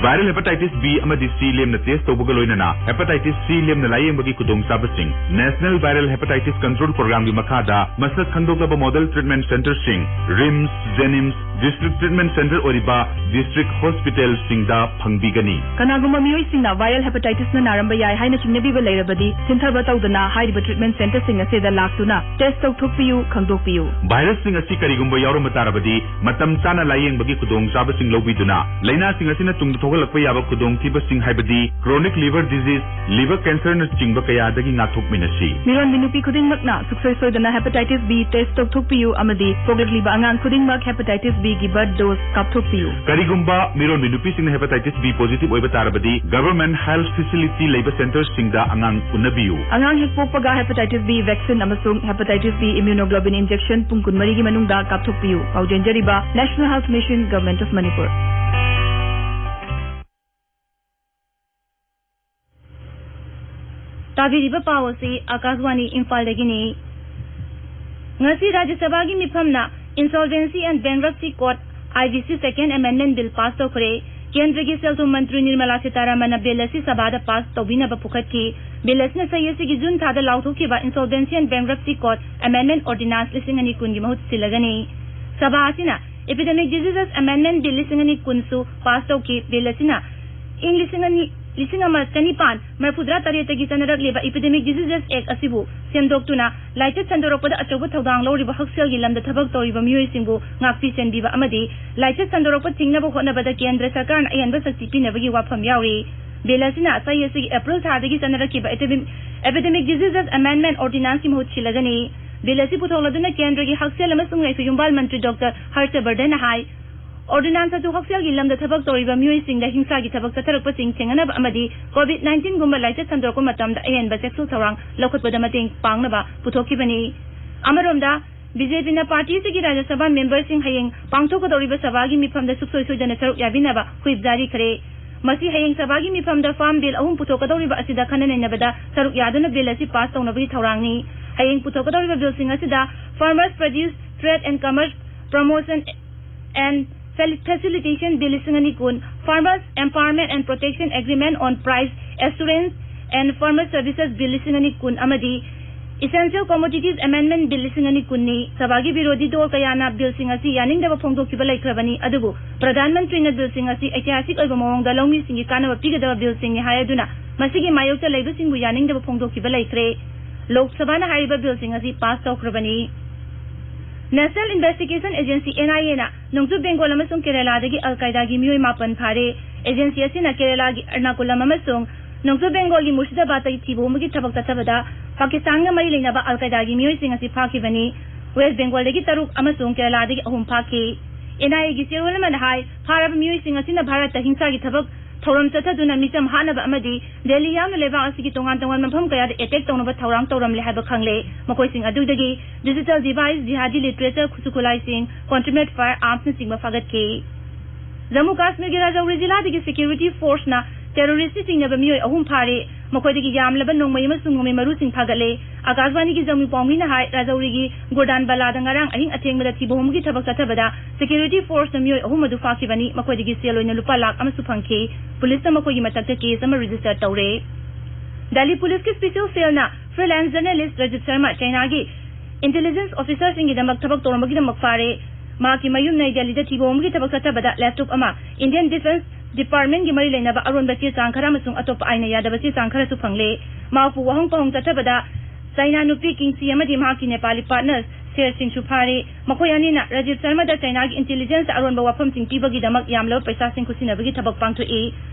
Viral hepatitis B ꯑꯃꯗꯤ C ꯂꯦꯝꯅ test ꯇꯧꯕꯒ ꯂꯣꯏꯅꯅ hepatitis C ꯂꯦꯝꯅ ꯂꯥꯌꯦꯡꯕꯒꯤ ꯈꯨꯗꯣꯡꯆꯥꯕꯁꯤꯡ National Viral Hepatitis Control Programꯒꯤ ꯃꯈꯥꯗ ꯃꯁꯛ ꯈꯪꯗꯣꯛꯂꯕ model treatment centreꯁꯤꯡ RIMS, JNIMS, district treatment centre ꯑꯣꯏꯔꯤꯕ district hospitalꯁꯤꯡꯗ ꯐꯪꯕꯤꯒꯅꯤ꯫ ꯀꯅꯥꯒꯨꯝꯕ ꯃꯤꯑꯣꯏꯁꯤꯡꯅ viral hepatitisꯅ ꯅꯥꯔꯝꯕ ꯌꯥꯏ ꯍꯥꯏꯅ ꯆꯤꯡꯅꯕꯤꯕ ꯂꯩꯔꯕꯗꯤ, ꯊꯤꯟꯊꯕ ꯇꯧꯗꯅ ꯍꯥꯏꯔꯤꯕ treatment centreꯁꯤꯡ ꯑꯁꯤꯗ ꯂꯥꯛꯇꯨꯅ test ꯇꯧꯊꯣꯛꯄꯤꯌꯨ, ꯈꯪꯗꯣꯛꯄꯤꯌꯨ꯫ Virusꯁꯤꯡ ꯑꯁꯤ ꯀꯔꯤꯒꯨꯝꯕ ꯌꯥꯎꯔꯝꯕ ꯇꯥꯔꯕꯗꯤ, ꯃꯇꯝ ꯆꯥꯅ ꯂꯥꯌꯦꯡꯕꯒꯤ ꯈꯨꯗꯣꯡꯆꯥꯕꯁꯤꯡ ꯂꯧꯕꯤꯗꯨꯅ ꯂꯥꯏꯅꯥꯁꯤꯡ ꯑꯁꯤꯅ ꯇꯨꯡꯗ ꯊꯣꯛꯍꯜꯂꯛꯄ ꯌꯥꯕ ꯈꯨꯗꯣꯡꯊꯤꯕꯁꯤꯡ, ꯍꯥꯏꯕꯗꯤ chronic liver disease, liver cancerꯅꯆꯤꯡꯕ ꯀꯌꯥꯗꯒꯤ ꯉꯥꯛꯊꯣꯛꯃꯤꯟꯅꯁꯤ꯫ ꯃꯤꯔꯣꯟꯕꯤ ꯅꯨꯄꯤ ꯈꯨꯗꯤꯡꯃꯛꯅ ꯁꯨꯡꯁꯣꯏ ꯁꯣꯏꯗꯅ hepatitis B test ꯇꯧꯊꯣꯛꯄꯤꯌꯨ ꯑꯃꯗꯤ ꯄꯣꯛꯂꯛꯂꯤꯕ ꯑꯉꯥꯡ ꯈꯨꯗꯤꯡꯃꯛ hepatitis Bꯒꯤ birth dose ꯀꯥꯞꯊꯣꯛꯄꯤꯌꯨ꯫ ꯀꯔꯤꯒꯨꯝꯕ ꯃꯤꯔꯣꯟꯕꯤ ꯅꯨꯄꯤꯁꯤꯡꯅ hepatitis B positive ꯑꯣꯏꯕ ꯇꯥꯔꯕꯗꯤ, government health facility ꯂꯩꯕ centreꯁꯤꯡꯗ ꯑꯉꯥꯡ ꯎꯅꯕꯤꯌꯨ꯫ ꯑꯉꯥꯡ ꯍꯦꯛ ꯄꯣꯛꯄꯒ hepatitis B vaccine ꯑꯃꯁꯨꯡ hepatitis B immunoglobulin injection ꯄꯨꯡ ꯀꯨꯟꯃꯔꯤꯒꯤ ꯃꯅꯨꯡꯗ ꯀꯥꯞꯊꯣꯛꯄꯤꯌꯨ꯫ ꯄꯥꯎ ꯆꯦꯟꯖꯔꯤꯕ National Health Mission, Government of Manipur꯫ ꯇꯥꯕꯤꯔꯤꯕ ꯄꯥꯎ ꯑꯁꯤ ꯑꯥꯀꯥꯁꯕꯥꯅꯤ ꯏꯝꯐꯥꯜꯗꯒꯤꯅꯤ꯫ ꯉꯁꯤ ꯔꯥꯖ꯭ꯌ ꯁꯚꯥꯒꯤ ꯃꯤꯐꯝꯅ Insolvency and Bankruptcy Code, IBC Second Amendment Bill pass ꯇꯧꯈ꯭ꯔꯦ꯫ ꯀꯦꯟꯗ꯭ꯔꯒꯤ ꯁꯦꯜ ꯊꯨꯝ ꯃꯟꯇ꯭ꯔꯤ ꯅꯤꯔꯃꯂꯥ ꯁꯤꯇꯥꯔꯥꯃꯟꯅ bill ꯑꯁꯤ ꯁꯚꯥꯗ pass ꯇꯧꯕꯤꯅꯕ ꯄꯨꯈꯠꯈꯤ꯫ Bill ꯑꯁꯤꯅ ꯆꯍꯤ ꯑꯁꯤꯒꯤ ꯖꯨꯟ ꯊꯥꯗ ꯂꯥꯎꯊꯣꯛꯈꯤꯕ Insolvency and Bankruptcy Code Amendment Ordinance ꯂꯤꯁꯤꯡ ꯑꯅꯤ ꯀꯨꯟꯒꯤ ꯃꯍꯨꯠ ꯁꯤꯜꯂꯒꯅꯤ꯫ ꯁꯚꯥ ꯑꯁꯤꯅ Epidemic Diseases Amendment Bill ꯂꯤꯁꯤꯡ ꯑꯅꯤ ꯀꯨꯟꯁꯨ ꯄꯥꯁ ꯇꯧꯈꯤ꯫ ꯕꯤꯜ ꯑꯁꯤꯅ ꯏꯪ ꯂꯤꯁꯤꯡ ꯑꯅꯤ, ꯂꯤꯁꯤꯡ ꯑꯃ ꯆꯅꯤꯄꯥꯟ ꯃꯔꯤꯐꯨꯇꯔꯥ ꯇꯔꯦꯠꯇꯒꯤ ꯆꯠꯅꯔꯛꯂꯤꯕ Epidemic Diseases Act ꯑꯁꯤꯕꯨ ꯁꯦꯝꯗꯣꯛꯇꯨꯅ ꯂꯥꯏꯆꯠ ꯁꯟꯗꯣꯔꯛꯄꯗ ꯑꯆꯧꯕ ꯊꯧꯗꯥꯡ ꯂꯧꯔꯤꯕ ꯍꯛꯁꯦꯜꯒꯤ ꯂꯝꯗ ꯊꯕꯛ ꯇꯧꯔꯤꯕ ꯃꯤꯑꯣꯏꯁꯤꯡꯕꯨ ꯉꯥꯛꯄꯤ ꯁꯦꯟꯕꯤꯕ ꯑꯃꯗꯤ ꯂꯥꯏꯆꯠ ꯁꯟꯗꯣꯔꯛꯄ ꯊꯤꯡꯅꯕ ꯍꯣꯠꯅꯕꯗ ꯀꯦꯟꯗ꯭ꯔ ꯁꯔꯀꯥꯔꯅ ꯑꯍꯦꯟꯕ ꯁꯛꯇꯤ ꯄꯤꯅꯕꯒꯤ ꯋꯥꯐꯝ ꯌꯥꯎꯔꯤ꯫ ꯕꯤꯜ ꯑꯁꯤꯅ ꯆꯍꯤ ꯑꯁꯤꯒꯤ ꯑꯦꯄ꯭ꯔꯤꯜ ꯊꯥꯗꯒꯤ ꯆꯠꯅꯔꯛꯈꯤꯕ Epidemic, Epidemic Diseases Amendment Ordinanceꯀꯤ ꯃꯍꯨꯠ ꯁꯤꯜꯂꯒꯅꯤ꯫ ꯕꯤꯜ ꯑꯁꯤ ꯄꯨꯊꯣꯛꯂꯗꯨꯅ ꯀꯦꯟꯗ꯭ꯔꯒꯤ ꯍꯛꯁꯦꯜ ꯑꯃꯁꯨꯡ ꯂꯩꯐꯝ ꯌꯨꯝꯕꯥꯜ ꯃꯟꯇ꯭ꯔꯤ ꯗꯣꯛꯇꯔ ꯍꯔꯁ ꯕꯔꯙꯟꯅ ꯍꯥꯏ, ꯑꯣꯔꯗꯤꯅꯥꯟꯁ ꯑꯗꯨ ꯍꯛꯁꯦꯜꯒꯤ ꯂꯝꯗ ꯊꯕꯛ ꯇꯧꯔꯤꯕ ꯃꯤꯑꯣꯏꯁꯤꯡꯗ ꯍꯤꯡꯁꯥꯒꯤ ꯊꯕꯛ ꯆꯠꯊꯔꯛꯄꯁꯤꯡ ꯊꯦꯡꯅꯅꯕ ꯑꯃꯗꯤ COVID nineteen ꯒꯨꯝꯕ ꯂꯥꯏꯆꯠ ꯁꯟꯗꯣꯔꯛꯄ ꯃꯇꯝꯗ ꯑꯍꯦꯟꯕ ꯆꯦꯛꯁꯤꯜ ꯊꯧꯔꯥꯡ ꯂꯧꯈꯠꯄꯗ ꯃꯇꯦꯡ ꯄꯥꯡꯅꯕ ꯄꯨꯊꯣꯛꯈꯤꯕꯅꯤ꯫ ꯑꯃꯔꯣꯝꯗ, ꯕꯤ ꯖꯦ ꯄꯤꯅ ꯄꯥꯔꯇꯤ ꯑꯁꯤꯒꯤ ꯔꯥꯖ꯭ꯌ ꯁꯚꯥ ꯃꯦꯝꯕꯔꯁꯤꯡ ꯍꯌꯦꯡ ꯄꯥꯡꯊꯣꯛꯀꯗꯧꯔꯤꯕ ꯁꯚꯥꯒꯤ ꯃꯤꯐꯝꯗ ꯁꯨꯡꯁꯣꯏ ꯁꯣꯏꯗꯅ ꯁꯔꯨꯛ ꯌꯥꯕꯤꯅꯕ ꯍꯨꯏꯞ ꯖꯥꯔꯤ ꯈꯔꯦ꯫ ꯃꯁꯤ ꯍꯌꯦꯡ ꯁꯚꯥꯒꯤ ꯃꯤꯐꯝꯗ ꯐꯥꯔꯝ ꯕꯤꯜ ꯑꯍꯨꯝ ꯄꯨꯊꯣꯛꯀꯗꯧꯔꯤꯕ ꯑꯁꯤꯗ ꯈꯟꯅ ꯅꯩꯅꯕꯗ ꯁꯔꯨꯛ ꯌꯥꯗꯨꯅ ꯕꯤꯜ ꯑꯁꯤ ꯄꯥꯁ ꯇꯧꯅꯕꯒꯤ ꯊꯧꯔꯥꯡꯅꯤ꯫ ꯍꯌꯦꯡ ꯄꯨꯊꯣꯛꯀꯗꯧꯔꯤꯕ ꯕꯤꯜꯁꯤꯡ ꯑꯁꯤꯗ Farmers Produce Trade and Commerce Promotion and Fel-, Facilitation Bill ꯂꯤꯁꯤꯡ ꯑꯅꯤ ꯀꯨꯟ, Farmers Empowerment and Protection Agreement on Price Assurance and Farmer Services Bill ꯂꯤꯁꯤꯡ ꯑꯅꯤ ꯀꯨꯟ ꯑꯃꯗꯤ Essential Commodities Amendment Bill ꯂꯤꯁꯤꯡ ꯑꯅꯤ ꯀꯨꯟꯅꯤ꯫ ꯁꯚꯥꯒꯤ ꯕꯤꯔꯣꯙꯤ ꯗꯣꯜ ꯀꯌꯥꯅ ꯕꯤꯜꯁꯤꯡ ꯑꯁꯤ ꯌꯥꯅꯤꯡꯗꯕ ꯐꯣꯡꯗꯣꯛꯈꯤꯕ ꯂꯩꯈ꯭ꯔꯕꯅꯤ, ꯑꯗꯨꯕꯨ ꯄ꯭ꯔꯙꯥꯟ ꯃꯟꯇ꯭ꯔꯤꯅ ꯕꯤꯜꯁꯤꯡ ꯑꯁꯤ ꯑꯩꯇꯤꯍꯥꯁꯤꯛ ꯑꯣꯏꯕ ꯃꯑꯣꯡꯗ ꯂꯧꯃꯤꯁꯤꯡꯒꯤ ꯀꯥꯟꯅꯕ ꯄꯤꯒꯗꯕ ꯕꯤꯜꯁꯤꯡꯅꯤ ꯍꯥꯏ, ꯑꯗꯨꯅ ꯃꯁꯤꯒꯤ ꯃꯥꯌꯣꯛꯇ ꯂꯩꯕꯁꯤꯡꯕꯨ ꯌꯥꯅꯤꯡꯗꯕ ꯐꯣꯡꯗꯣꯛꯈꯤꯕ ꯂꯩꯈ꯭ꯔꯦ꯫ ꯂꯣꯛ ꯁꯚꯥꯅ ꯍꯥꯏꯔꯤꯕ ꯕꯤꯜꯁꯤꯡ ꯑꯁꯤ pass ꯇꯧꯈ꯭ꯔꯕꯅꯤ꯫ National Investigation Agency, N I A ꯅ ꯅꯣꯡꯆꯨꯞ ꯕꯦꯡꯒꯣꯜ ꯑꯃꯁꯨꯡ ꯀꯦꯔꯦꯂꯥꯗꯒꯤ ꯑꯜ ꯀꯥꯏꯗꯥꯒꯤ ꯃꯤꯑꯣꯏ ꯃꯥꯄꯟ ꯐꯥꯔꯦ꯫ ꯑꯦꯖꯦꯟꯁꯤ ꯑꯁꯤꯅ ꯀꯦꯔꯦꯂꯥꯒꯤ ꯑꯔꯅꯥꯀꯨꯂꯝ ꯑꯃꯁꯨꯡ ꯅꯣꯡꯆꯨꯞ ꯕꯦꯡꯒꯣꯜꯒꯤ ꯃꯨꯔꯁꯤꯗꯥꯕꯥꯗꯇꯒꯤ ꯊꯤꯕ ꯍꯨꯝꯕꯒꯤ ꯊꯕꯛ ꯆꯠꯊꯕꯗ ꯄꯥꯀꯤꯁꯇꯥꯟꯒ ꯃꯔꯤ ꯂꯩꯅꯕ ꯑꯜ ꯀꯥꯏꯗꯥꯒꯤ ꯃꯤꯑꯣꯏꯁꯤꯡ ꯑꯁꯤ ꯐꯥꯈꯤꯕꯅꯤ꯫ ꯋꯦꯁ ꯕꯦꯡꯒꯣꯜꯗꯒꯤ ꯇꯔꯨꯛ ꯑꯃꯁꯨꯡ ꯀꯦꯔꯦꯂꯥꯗꯒꯤ ꯑꯍꯨꯝ ꯐꯥꯈꯤ꯫ N I A ꯒꯤ ꯆꯦꯔꯣꯜ ꯑꯃꯅ ꯍꯥꯏ, ꯐꯥꯔꯕ ꯃꯤꯑꯣꯏꯁꯤꯡ ꯑꯁꯤꯅ ꯚꯥꯔꯠꯇ ꯍꯤꯡꯁꯥꯒꯤ ꯊꯕꯛ ꯊꯧꯔꯝ ꯆꯠꯊꯗꯨꯅ ꯃꯤꯆꯝ ꯍꯥꯠꯅꯕ ꯑꯃꯗꯤ ꯗꯦꯜꯂꯤ ꯌꯥꯎꯅ ꯂꯩꯕꯥꯛ ꯑꯁꯤꯒꯤ ꯇꯣꯉꯥꯟ ꯇꯣꯉꯥꯟꯕ ꯃꯐꯝ ꯀꯌꯥꯗ ꯑꯦꯇꯦꯛ ꯇꯧꯅꯕ ꯊꯧꯔꯥꯡ ꯇꯧꯔꯝꯂꯦ ꯍꯥꯏꯕ ꯈꯪꯂꯦ꯫ ꯃꯈꯣꯏꯁꯤꯡ ꯑꯗꯨꯗꯒꯤ digital device, jihadi literature, ꯈꯨꯠꯁꯨ ꯈꯨꯠꯂꯥꯏꯁꯤꯡ, contraband firearmsꯅꯆꯤꯡꯕ ꯐꯥꯒꯠꯈꯤ꯫ ꯖꯝꯃꯨ ꯀꯥꯁꯃꯤꯔꯒꯤ ꯔꯥꯖꯧꯔꯤ ꯖꯤꯂꯥꯗꯒꯤ security forceꯅ terroristꯅ ꯆꯤꯡꯅꯕ ꯃꯤꯑꯣꯏ ꯑꯍꯨꯝ ꯐꯥꯔꯦ꯫ ꯃꯈꯣꯏꯗꯒꯤ ꯌꯥꯝꯂꯕ ꯅꯣꯡꯃꯩ ꯑꯃꯁꯨꯡ ꯅꯣꯡꯃꯩ ꯃꯔꯨꯁꯤꯡ ꯐꯥꯒꯠꯂꯦ꯫ ꯑꯀꯥꯁꯕꯥꯅꯤꯒꯤ ꯖꯝꯃꯨ ꯄꯥꯎꯃꯤꯅ ꯍꯥꯏ, ꯔꯥꯖꯧꯔꯤꯒꯤ ꯒꯨꯔꯗꯥꯟꯕꯂꯥꯗ ꯉꯔꯥꯡ ꯑꯍꯤꯡ ꯑꯊꯦꯡꯕꯗ ꯊꯤꯕ ꯍꯨꯝꯕꯒꯤ ꯊꯕꯛ ꯆꯠꯊꯕꯗ security forceꯅ ꯃꯤꯑꯣꯏ ꯑꯍꯨꯝ ꯑꯗꯨ ꯐꯥꯈꯤꯕꯅꯤ꯫ ꯃꯈꯣꯏꯗꯒꯤ ꯁꯦꯜ ꯑꯣꯏꯅ ꯂꯨꯄꯥ ꯂꯥꯈ ꯑꯃꯁꯨ ꯐꯪꯈꯤ꯫ ꯄꯨꯂꯤꯁꯅ ꯃꯈꯣꯏꯒꯤ ꯃꯊꯛꯇ case ꯑꯃ register ꯇꯧꯔꯦ꯫ ꯗꯦꯜꯂꯤ ꯄꯨꯂꯤꯁꯀꯤ special cellꯅ freelance journalist ꯔꯖꯤꯠ Sharma ꯆꯩꯅꯥꯒꯤ intelligence officerꯁꯤꯡꯒꯤꯗꯃꯛ ꯊꯕꯛ ꯇꯧꯔꯝꯕꯒꯤꯗꯃꯛ ꯐꯥꯔꯦ꯫ ꯃꯍꯥꯛꯀꯤ ꯃꯌꯨꯝ ꯅꯩ ꯗꯦꯜꯂꯤꯗ ꯊꯤꯕ ꯍꯨꯝꯕꯒꯤ ꯊꯕꯛ ꯆꯠꯊꯕꯗ ꯂꯦꯞꯇꯣꯞ ꯑꯃ, ꯏꯟꯗꯤꯌꯟ ꯗꯤꯐꯦꯟꯁ ꯗꯤꯄꯥꯔꯠꯃꯦꯟꯒꯤ ꯃꯔꯤ ꯂꯩꯅꯕ ꯑꯔꯣꯟꯕ ꯆꯦ ꯆꯥꯡ ꯈꯔ ꯑꯃꯁꯨꯡ ꯑꯇꯣꯞꯄ ꯑꯥꯏꯟꯅ ꯌꯥꯗꯕ ꯆꯦ ꯆꯥꯡ ꯈꯔꯁꯨ ꯐꯪꯂꯦ꯫ ꯃꯍꯥꯛꯄꯨ ꯋꯥꯍꯪ ꯄꯥꯎꯍꯪ ꯆꯠꯊꯕꯗ ꯆꯥꯏꯅꯥ ꯅꯨꯄꯤ ꯀꯤꯡꯁꯤ ꯑꯃꯗꯤ ꯃꯍꯥꯛꯀꯤ ꯅꯦꯄꯥꯂꯤ ꯄꯥꯔꯠꯅꯔ ꯁꯦꯔꯁꯤꯡꯁꯨ ꯐꯥꯔꯦ꯫ ꯃꯈꯣꯏ ꯑꯅꯤꯅ ꯔꯥꯖꯤꯕ ꯁꯔꯃꯗ ꯆꯥꯏꯅꯥꯒꯤ ꯏꯟꯇꯦꯂꯤꯖꯦꯟꯁ ꯑꯔꯣꯟꯕ ꯋꯥꯐꯝꯁꯤꯡ ꯄꯤꯕꯒꯤꯗꯃꯛ ꯌꯥꯝꯂꯕ ꯄꯩꯁꯥꯁꯤꯡ ꯈꯨꯠꯁꯤꯟꯅꯕꯒꯤ ꯊꯕꯛ ꯄꯥꯡꯊꯣꯛꯏ꯫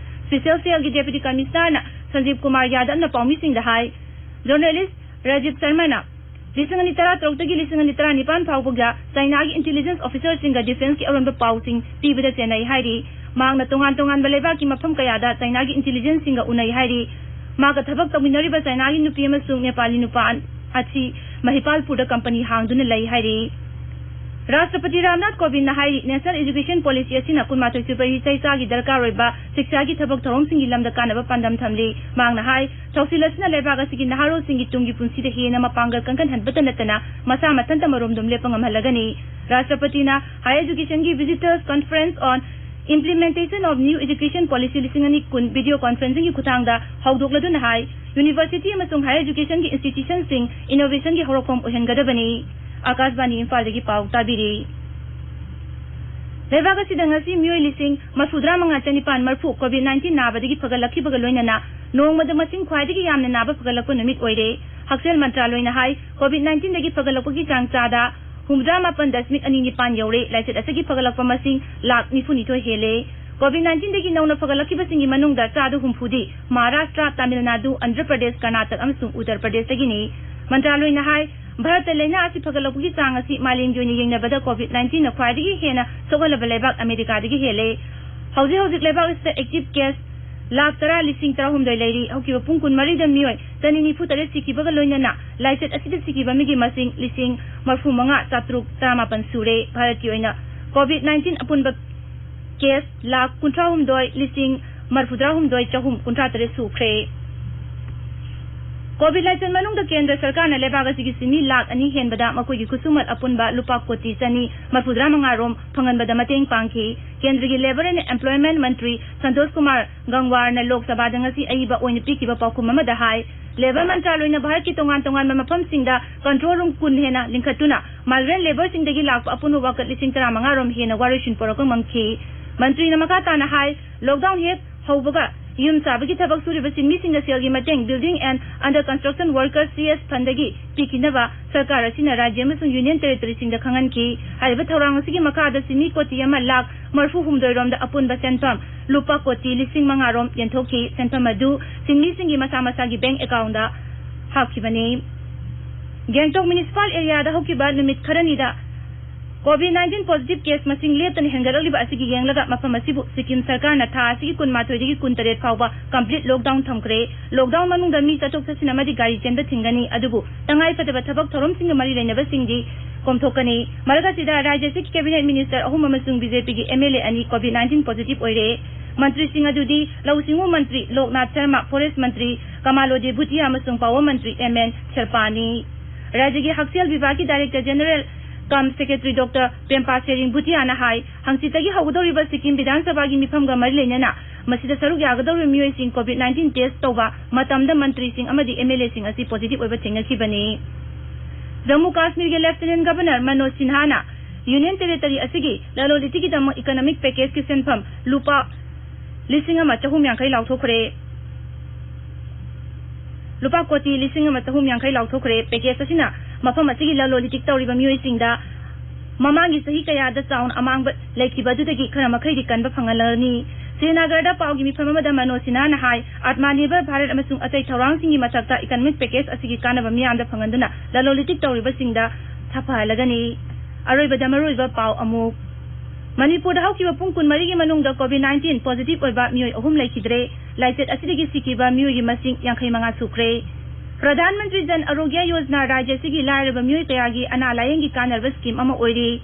ꯁꯤꯁꯦꯜ ꯁꯦꯜꯒꯤ ꯗꯦꯄꯨꯇꯤ ꯀꯃꯤꯁꯅꯔꯅ ꯁꯟꯖꯤꯕ ꯀꯨꯃꯥꯔ ꯌꯥꯗꯕꯅ ꯄꯥꯎꯃꯤꯁꯤꯡꯗ ꯍꯥꯏ꯫ ꯖꯔꯅꯦꯂꯤꯁ ꯔꯥꯖꯤꯕ ꯁꯔꯃꯅ ꯂꯤꯁꯤꯡ ꯑꯅꯤ ꯇꯔꯥꯇꯔꯨꯛꯇꯒꯤ ꯂꯤꯁꯤꯡ ꯑꯅꯤ ꯇꯔꯥꯅꯤꯄꯥꯟ ꯐꯥꯎꯕꯗ ꯆꯥꯏꯅꯥꯒꯤ ꯏꯟꯇꯦꯂꯤꯖꯦꯟꯁ ꯑꯣꯐꯤꯁꯔꯁꯤꯡꯒ ꯗꯤꯐꯦꯟꯁꯀꯤ ꯑꯔꯣꯟꯕ ꯄꯥꯎꯁꯤꯡ ꯄꯤꯕꯗ ꯆꯦꯟꯅꯩ ꯍꯥꯏꯔꯤ꯫ ꯃꯍꯥꯛꯅ ꯇꯣꯉꯥꯟ ꯇꯣꯉꯥꯟꯕ ꯂꯩꯕꯥꯛꯀꯤ ꯃꯐꯝ ꯀꯌꯥꯗ ꯆꯥꯏꯅꯥꯒꯤ ꯏꯟꯇꯦꯂꯤꯖꯦꯟꯁꯁꯤꯡꯒ ꯎꯅꯩ ꯍꯥꯏꯔꯤ꯫ ꯃꯍꯥꯛꯀ ꯊꯕꯛ ꯇꯧꯃꯤꯟꯅꯔꯤꯕ ꯆꯥꯏꯅꯥꯒꯤ ꯅꯨꯄꯤ ꯑꯃꯁꯨꯡ ꯅꯦꯄꯥꯂꯤ ꯅꯨꯄꯥ ꯑꯁꯤ ꯃꯍꯤꯄꯥꯜꯄꯨꯔꯗ ꯀꯝꯄꯅꯤ ꯍꯥꯡꯗꯨꯅ ꯂꯩ ꯍꯥꯏꯔꯤ꯫ ꯔꯥꯁꯇ꯭ꯔꯄꯇꯤ ꯔꯥꯝꯅꯥꯊ ꯀꯣꯕꯤꯟꯗꯅ ꯍꯥꯏꯔꯤ, ꯅꯦꯁꯅꯦꯜ ꯑꯦꯖꯨꯀꯦꯁꯟ ꯄꯣꯂꯤꯁꯤ ꯑꯁꯤꯅ ꯀꯨꯟꯃꯥꯊꯣꯏ ꯁꯨꯕ ꯆꯍꯤ ꯆꯥꯒꯤ ꯗꯔꯀꯥꯔ ꯑꯣꯏꯕ ꯁꯤꯛꯁꯥꯒꯤ ꯊꯕꯛ ꯊꯧꯔꯝꯁꯤꯡꯒꯤ ꯂꯝꯗ ꯀꯥꯟꯅꯕ ꯄꯥꯟꯗꯝ ꯊꯝꯂꯤ꯫ ꯃꯍꯥꯛꯅ ꯍꯥꯏ, ꯊꯧꯁꯤꯜ ꯑꯁꯤꯅ ꯂꯩꯕꯥꯛ ꯑꯁꯤꯒꯤ ꯅꯍꯥꯔꯣꯜꯁꯤꯡꯒꯤ ꯇꯨꯡꯒꯤ ꯄꯨꯟꯁꯤꯗ ꯍꯦꯟꯅ ꯃꯄꯥꯡꯒꯜ ꯀꯟꯈꯠꯍꯟꯕꯇ ꯅꯠꯇꯅ ꯃꯁꯥ ꯃꯊꯟꯇ ꯃꯔꯣꯝꯗꯣꯝ ꯂꯦꯞꯄ ꯉꯝꯍꯜꯂꯒꯅꯤ꯫ ꯔꯥꯁꯇ꯭ꯔꯄꯇꯤꯅ ꯍꯥꯌꯔ ꯑꯦꯖꯨꯀꯦꯁꯟꯒꯤ Visitors Conference on Implementation of New Education Policy ꯂꯤꯁꯤꯡ ꯑꯅꯤ ꯀꯨꯟ ꯚꯤꯗꯤꯑꯣ ꯀꯣꯟꯐꯔꯦꯟꯁꯤꯡꯒꯤ ꯈꯨꯠꯊꯥꯡꯗ ꯍꯧꯗꯣꯛꯂꯗꯨꯅ ꯍꯥꯏ, ꯌꯨꯅꯤꯚꯔꯁꯤꯇꯤ ꯑꯃꯁꯨꯡ ꯍꯥꯌꯔ ꯑꯦꯖꯨꯀꯦꯁꯟꯒꯤ ꯏꯟꯁꯇꯤꯇ꯭ꯌꯨꯁꯟꯁꯤꯡ ꯏꯅꯣꯚꯦꯁꯟꯒꯤ ꯍꯧꯔꯛꯐꯝ ꯑꯣꯏꯍꯟꯒꯗꯕꯅꯤ꯫ ꯑꯥꯀꯥꯁꯕꯥꯅꯤ ꯏꯝꯐꯥꯜꯗꯒꯤ ꯄꯥꯎ ꯇꯥꯕꯤꯔꯤ꯫ ꯂꯩꯕꯥꯛ ꯑꯁꯤꯗ ꯉꯁꯤ ꯃꯤꯑꯣꯏ ꯂꯤꯁꯤꯡ ꯃꯔꯤꯐꯨꯇꯔꯥ ꯃꯉꯥ ꯆꯅꯤꯄꯥꯟ ꯃꯔꯤꯐꯨ ꯀꯣꯚꯤꯗ ꯅꯥꯏꯟꯇꯤꯟ ꯅꯥꯕꯗꯒꯤ ꯐꯒꯠꯂꯛꯈꯤꯕꯒ ꯂꯣꯏꯅꯅ ꯅꯣꯡꯃꯗ ꯃꯁꯤꯡ ꯈ꯭ꯋꯥꯏꯗꯒꯤ ꯌꯥꯝꯅ ꯅꯥꯕ ꯐꯒꯠꯂꯛꯄ ꯅꯨꯃꯤꯠ ꯑꯣꯏꯔꯦ꯫ ꯍꯛꯁꯦꯜ ꯃꯟꯇ꯭ꯔꯥꯂꯣꯏꯅ ꯍꯥꯏ, ꯀꯣꯚꯤꯗ ꯅꯥꯏꯟꯇꯤꯟꯗꯒꯤ ꯐꯒꯠꯂꯛꯄꯒꯤ ꯆꯥꯡ ꯆꯥꯗ ꯍꯨꯝꯐꯨꯇꯔꯥ ꯃꯥꯄꯟ ꯗꯁꯃꯤꯛ ꯑꯅꯤ ꯅꯤꯄꯥꯟ ꯌꯧꯔꯦ꯫ ꯂꯥꯏꯆꯠ ꯑꯁꯤꯒꯤ ꯐꯒꯠꯂꯛꯄ ꯃꯁꯤꯡ ꯂꯥꯈ ꯅꯤꯐꯨꯅꯤꯊꯣꯏ ꯍꯦꯜꯂꯦ꯫ ꯀꯣꯚꯤꯗ ꯅꯥꯏꯟꯇꯤꯟꯗꯒꯤ ꯅꯧꯅ ꯐꯒꯠꯂꯛꯈꯤꯕꯁꯤꯡꯒꯤ ꯃꯅꯨꯡꯗ ꯆꯥꯗ ꯍꯨꯝꯐꯨꯗꯤ ꯃꯍꯥꯔꯥꯁꯇ꯭ꯔ, ꯇꯥꯃꯤꯜ ꯅꯥꯗꯨ, ꯑꯟꯙ꯭ꯔ ꯄ꯭ꯔꯗꯦꯁ, ꯀꯔꯅꯥꯇꯛ ꯑꯃꯁꯨꯡ ꯎꯠꯇꯔ ꯄ꯭ꯔꯗꯦꯁꯇꯒꯤꯅꯤ꯫ ꯃꯟꯇ꯭ꯔꯥꯂꯣꯏꯅ ꯍꯥꯏ, ꯚꯥꯔꯠꯇ ꯂꯥꯏꯅꯥ ꯑꯁꯤ ꯐꯒꯠꯂꯛꯄꯒꯤ ꯆꯥꯡ ꯑꯁꯤ ꯃꯥꯂꯦꯝꯒꯤ ꯑꯣꯏꯅ ꯌꯦꯡꯅꯕꯗ ꯀꯣꯚꯤꯗ ꯅꯥꯏꯟꯇꯤꯟꯅ ꯈ꯭ꯋꯥꯏꯗꯒꯤ ꯍꯦꯟꯅ ꯁꯣꯛꯍꯜꯂꯕ ꯂꯩꯕꯥꯛ ꯑꯃꯦꯔꯤꯀꯥꯗꯒꯤ ꯍꯦꯜꯂꯦ꯫ ꯍꯧꯖꯤꯛ ꯍꯧꯖꯤꯛ ꯂꯩꯕꯥꯛ ꯑꯁꯤꯗ ꯑꯦꯛꯇꯤꯚ ꯀꯦꯁ ꯂꯥꯈ ꯇꯔꯥ ꯂꯤꯁꯤꯡ ꯇꯔꯥꯍꯨꯝꯗꯣꯏ ꯂꯩꯔꯤ꯫ ꯍꯧꯈꯤꯕ ꯄꯨꯡ ꯀꯨꯟꯃꯔꯤꯗ ꯃꯤꯑꯣꯏ ꯆꯅꯤ ꯅꯤꯐꯨ ꯇꯔꯦꯠ ꯁꯤꯈꯤꯕꯒ ꯂꯣꯏꯅꯅ ꯂꯥꯏꯆꯠ ꯑꯁꯤꯗ ꯁꯤꯈꯤꯕ ꯃꯤꯒꯤ ꯃꯁꯤꯡ ꯂꯤꯁꯤꯡ ꯃꯔꯤꯐꯨ ꯃꯉꯥ ꯆꯥꯇ꯭ꯔꯨꯛ ꯇꯔꯥꯃꯥꯄꯟ ꯁꯨꯔꯦ꯫ ꯚꯥꯔꯠꯀꯤ ꯑꯣꯏꯅ ꯀꯣꯚꯤꯗ ꯅꯥꯏꯟꯇꯤꯟ ꯑꯄꯨꯟꯕ ꯀꯦꯁ ꯂꯥꯈ ꯀꯨꯟꯊ꯭ꯔꯥꯍꯨꯝꯗꯣꯏ ꯂꯤꯁꯤꯡ ꯃꯔꯤꯐꯨꯇꯔꯥꯍꯨꯝꯗꯣꯏ ꯆꯍꯨꯝ ꯀꯨꯟꯊ꯭ꯔꯥ ꯇꯔꯦꯠ ꯁꯨꯈ꯭ꯔꯦ꯫ ꯀꯣꯚꯤꯗ ꯂꯥꯏꯆꯠ ꯃꯅꯨꯡꯗ ꯀꯦꯟꯗ꯭ꯔ ꯁꯔꯀꯥꯔꯅ ꯂꯩꯕꯥꯛ ꯑꯁꯤꯒꯤ ꯁꯤꯟꯃꯤ ꯂꯥꯈ ꯑꯅꯤ ꯍꯦꯟꯕꯗ ꯃꯈꯣꯏꯒꯤ ꯈꯨꯠꯁꯨꯃꯟ ꯑꯄꯨꯟꯕ ꯂꯨꯄꯥ ꯀꯣꯇꯤ ꯆꯅꯤ ꯃꯔꯐꯨꯇꯔꯥ ꯃꯉꯥ ꯔꯣꯝ ꯐꯪꯍꯟꯕꯗ ꯃꯇꯦꯡ ꯄꯥꯡꯈꯤ꯫ ꯀꯦꯟꯗ꯭ꯔꯒꯤ Labour and Employment ꯃꯟꯇ꯭ꯔꯤ ꯁꯟꯇꯣꯁ ꯀꯨꯃꯥꯔ ꯒꯪꯋꯥꯔꯅ ꯂꯣꯛ ꯁꯚꯥꯗ ꯉꯁꯤ ꯑꯏꯕ ꯑꯣꯏꯅ ꯄꯤꯈꯤꯕ ꯄꯥꯎꯈꯨꯝ ꯑꯃꯗ ꯍꯥꯏ, Labour ꯃꯟꯇ꯭ꯔꯥꯂꯣꯏꯅ ꯚꯥꯔꯠꯀꯤ ꯇꯣꯉꯥꯟ ꯇꯣꯉꯥꯟꯕ ꯃꯐꯝꯁꯤꯡꯗ control room ꯀꯨꯟ ꯍꯦꯟꯅ ꯂꯤꯡꯈꯠꯇꯨꯅ migrant labourꯁꯤꯡꯗꯒꯤ ꯂꯥꯛꯄ ꯑꯄꯨꯟꯕ ꯋꯥꯀꯠ ꯂꯤꯁꯤꯡ ꯇꯔꯥꯃꯉꯥ ꯔꯣꯝ ꯍꯦꯟꯅ ꯋꯥꯔꯣꯏꯁꯤꯟ ꯄꯨꯔꯛꯄ ꯉꯝꯈꯤ꯫ ꯃꯟꯇ꯭ꯔꯤꯅ ꯃꯈꯥ ꯇꯥꯅ ꯍꯥꯏ, lockdown ꯍꯦꯛ ꯍꯧꯕꯒ ꯌꯨꯝ ꯁꯥꯕꯒꯤ ꯊꯕꯛ ꯁꯨꯔꯤꯕ ꯁꯤꯟꯃꯤꯁꯤꯡꯗ ꯁꯦꯜꯒꯤ ꯃꯇꯦꯡ, building and under construction workers, C S fundꯗꯒꯤ ꯄꯤꯈꯤꯅꯕ ꯁꯔꯀꯥꯔ ꯑꯁꯤꯅ ꯔꯥꯖ꯭ꯌ ꯑꯃꯁꯨꯡ Union Territoryꯁꯤꯡꯗ ꯈꯪꯍꯟꯈꯤ꯫ ꯍꯥꯏꯔꯤꯕ ꯊꯧꯔꯥꯡ ꯑꯁꯤꯒꯤ ꯃꯈꯥꯗ ꯁꯤꯟꯃꯤ ꯀꯣꯇꯤ ꯑꯃ ꯂꯥꯈ ꯃꯔꯐꯨ ꯍꯨꯝꯗꯣꯏ ꯔꯣꯝꯗ ꯑꯄꯨꯟꯕ ꯁꯦꯟꯐꯝ ꯂꯨꯄꯥ ꯀꯣꯇꯤ ꯂꯤꯁꯤꯡ ꯃꯉꯥ ꯔꯣꯝ ꯌꯦꯟꯊꯣꯛꯈꯤ꯫ ꯁꯦꯟꯐꯝ ꯑꯗꯨ ꯁꯤꯟꯃꯤꯁꯤꯡꯒꯤ ꯃꯁꯥ ꯃꯁꯥꯒꯤ bank accountꯗ ꯍꯥꯞꯈꯤꯕꯅꯤ꯫ ꯒꯦꯡꯇꯣꯛ municipal areaꯗ ꯍꯧꯈꯤꯕ ꯅꯨꯃꯤꯠ ꯈꯔꯅꯤꯗ COVID nineteen positive case ꯃꯁꯤꯡ ꯂꯦꯞꯇꯅ ꯍꯦꯟꯒꯠꯂꯛꯂꯤꯕ ꯑꯁꯤꯒꯤ ꯌꯦꯡꯂꯒ ꯃꯐꯝ ꯑꯁꯤꯕꯨ ꯁꯤꯛꯀꯤꯝ ꯁꯔꯀꯥꯔꯅ ꯊꯥ ꯑꯁꯤꯒꯤ ꯀꯨꯟꯃꯥꯊꯣꯏꯗꯒꯤ ꯀꯨꯟꯇꯔꯦꯠ ꯐꯥꯎꯕ complete lockdown ꯊꯝꯈ꯭ꯔꯦ꯫ Lockdown ꯃꯅꯨꯡꯗ ꯃꯤ ꯆꯠꯊꯣꯛ ꯆꯠꯁꯤꯟ ꯑꯃꯗꯤ ꯒꯥꯔꯤ ꯆꯦꯟꯕ ꯊꯤꯡꯒꯅꯤ, ꯑꯗꯨꯕꯨ ꯇꯉꯥꯏ ꯐꯗꯕ ꯊꯕꯛ ꯊꯧꯔꯝꯁꯤꯡꯒ ꯃꯔꯤ ꯂꯩꯅꯕꯁꯤꯡꯗꯤ ꯀꯣꯝꯊꯣꯛꯀꯅꯤ꯫ ꯃꯔꯛ ꯑꯁꯤꯗ ꯔꯥꯖ꯭ꯌ ꯑꯁꯤꯒꯤ cabinet minister ꯑꯍꯨꯝ ꯑꯃꯁꯨꯡ BJPꯒꯤ MLA ꯑꯅꯤ COVID nineteen positive ꯑꯣꯏꯔꯦ꯫ ꯃꯟꯇ꯭ꯔꯤꯁꯤꯡ ꯑꯗꯨꯗꯤ ꯂꯧꯎ ꯁꯤꯡꯎ ꯃꯟꯇ꯭ꯔꯤ ꯂꯣꯛꯅꯥꯊ ꯁꯔꯃ, forest ꯃꯟꯇ꯭ꯔꯤ ꯀꯃꯥꯂꯣꯗꯦ ꯚꯨꯇꯤꯌꯥ ꯑꯃꯁꯨꯡ power ꯃꯟꯇ꯭ꯔꯤ M N ꯁꯤꯜꯄꯥꯅꯤ꯫ ꯔꯥꯖ꯭ꯌꯒꯤ ꯍꯛꯁꯦꯜ ꯕꯤꯚꯥꯒꯀꯤ director general cum secretary Doctor Pempa Tshering ꯚꯨꯇꯤꯌꯥꯅ ꯍꯥꯏ, ꯍꯪꯆꯤꯠꯇꯒꯤ ꯍꯧꯒꯗꯧꯔꯤꯕ ꯁꯤꯛꯀꯤꯝ ꯕꯤꯙꯥꯟ ꯁꯚꯥꯒꯤ ꯃꯤꯐꯝꯒ ꯃꯔꯤ ꯂꯩꯅꯅ ꯃꯁꯤꯗ ꯁꯔꯨꯛ ꯌꯥꯒꯗꯧꯔꯤꯕ ꯃꯤꯑꯣꯏꯁꯤꯡ COVID nineteen test ꯇꯧꯕ ꯃꯇꯝꯗ ꯃꯟꯇ꯭ꯔꯤꯁꯤꯡ ꯑꯃꯗꯤ MLAꯁꯤꯡ ꯑꯁꯤ positive ꯑꯣꯏꯕ ꯊꯦꯡꯅꯈꯤꯕꯅꯤ꯫ Jammu ꯀꯥꯁꯃꯤꯔꯒꯤ Lieutenant Governor Manoj ꯁꯤꯟꯍꯥꯅ Union Territory ꯑꯁꯤꯒꯤ ꯂꯂꯣꯟ ꯏꯇꯤꯛꯀꯤꯗꯃꯛ economic packageꯀꯤ ꯁꯦꯟꯐꯝ ꯂꯨꯄꯥ ꯂꯤꯁꯤꯡ ꯑꯃ ꯆꯍꯨꯝ ꯌꯥꯡꯈꯩ ꯂꯥꯎꯊꯣꯛꯈ꯭ꯔꯦ꯫ ꯂꯨꯄꯥ ꯀꯣꯇꯤ ꯂꯤꯁꯤꯡ ꯑꯃ ꯆꯍꯨꯝ ꯌꯥꯡꯈꯩ ꯂꯥꯎꯊꯣꯛꯈ꯭ꯔꯦ꯫ Package ꯑꯁꯤꯅ ꯃꯐꯝ ꯑꯁꯤꯒꯤ ꯂꯂꯣꯟ ꯏꯇꯤꯛ ꯇꯧꯔꯤꯕ ꯃꯤꯑꯣꯏꯁꯤꯡꯗ ꯃꯃꯥꯡꯒꯤ ꯆꯍꯤ ꯀꯌꯥꯗ ꯆꯥꯎꯅ ꯑꯃꯥꯡꯕ ꯂꯩꯈꯤꯕ ꯑꯗꯨꯗꯒꯤ ꯈꯔ ꯃꯈꯩꯗꯤ ꯀꯟꯕ ꯐꯪꯍꯜꯂꯒꯅꯤ꯫ ꯁ꯭ꯔꯤꯅꯒꯔꯗ ꯄꯥꯎꯒꯤ ꯃꯤꯐꯝ ꯑꯃꯗ ꯃꯅꯣꯖ ꯁꯤꯟꯍꯥꯅ ꯍꯥꯏ, Atmanirbhar Bharat ꯑꯃꯁꯨꯡ ꯑꯇꯩ ꯊꯧꯔꯥꯡꯁꯤꯡꯒꯤ ꯃꯊꯛꯇ economic package ꯑꯁꯤꯒꯤ ꯀꯥꯟꯅꯕ ꯃꯤꯌꯥꯝꯗ ꯐꯪꯍꯟꯗꯨꯅ ꯂꯂꯣꯟ ꯏꯇꯤꯛ ꯇꯧꯔꯤꯕꯁꯤꯡꯗ ꯁꯥꯐꯍꯜꯂꯒꯅꯤ꯫ ꯑꯔꯣꯏꯕꯗ ꯃꯔꯨꯑꯣꯏꯕ ꯄꯥꯎ ꯑꯃꯨꯛ꯫ ꯃꯅꯤꯄꯨꯔꯗ ꯍꯧꯈꯤꯕ ꯄꯨꯡ ꯀꯨꯟꯃꯔꯤꯒꯤ ꯃꯅꯨꯡꯗ COVID nineteen positive ꯑꯣꯏꯕ ꯃꯤꯑꯣꯏ ꯑꯍꯨꯝ ꯂꯩꯈꯤꯗ꯭ꯔꯦ꯫ ꯂꯥꯏꯆꯠ ꯑꯁꯤꯗꯒꯤ ꯁꯤꯈꯤꯕ ꯃꯤꯑꯣꯏꯒꯤ ꯃꯁꯤꯡ ꯌꯥꯡꯈꯩ ꯃꯉꯥ ꯁꯨꯈ꯭ꯔꯦ꯫ ꯄ꯭ꯔꯙꯥꯟ ꯃꯟꯇ꯭ꯔꯤ ꯖꯟ ꯑꯥꯔꯣꯒ꯭ꯌ ꯌꯣꯖꯅꯥ ꯔꯥꯖ꯭ꯌ ꯑꯁꯤꯒꯤ ꯂꯥꯏꯔꯕ ꯃꯤꯑꯣꯏ ꯀꯌꯥꯒꯤ ꯑꯅꯥ ꯂꯥꯌꯦꯡꯒꯤ ꯀꯥꯟꯅꯔꯕ scheme ꯑꯃ ꯑꯣꯏꯔꯤ꯫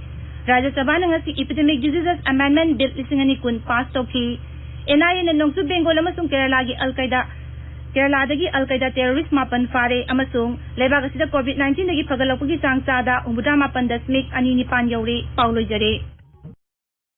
ꯔꯥꯖ꯭ꯌ ꯁꯚꯥꯅ ꯉꯁꯤ Epidemic Diseases Amendment Bill ꯂꯤꯁꯤꯡ ꯑꯅꯤ ꯀꯨꯟ pass ꯇꯧꯈꯤ꯫ NIAꯅ ꯅꯣꯡꯆꯨꯞ ꯕꯦꯡꯒꯣꯜ ꯑꯃꯁꯨꯡ ꯀꯦꯔꯂꯥꯒꯤ ꯑꯜ ꯀꯥꯏꯗꯥ ꯀꯦꯔꯂꯥꯗꯒꯤ ꯑꯜ ꯀꯩꯗꯥ terrorist ꯃꯥꯄꯟ ꯐꯥꯔꯦ ꯑꯃꯁꯨꯡ ꯂꯩꯕꯥꯛ ꯑꯁꯤꯗ COVID nineteen ꯗꯒꯤ ꯐꯒꯠꯂꯛꯄꯒꯤ ꯆꯥꯡ ꯆꯥꯗ ꯍꯨꯝꯐꯨꯇꯔꯥ ꯃꯥꯄꯟ ꯗꯁꯃꯤꯛ ꯑꯅꯤ ꯅꯤꯄꯥꯟ ꯌꯧꯔꯦ꯫ ꯄꯥꯎ ꯂꯣꯏꯖꯔꯦ꯫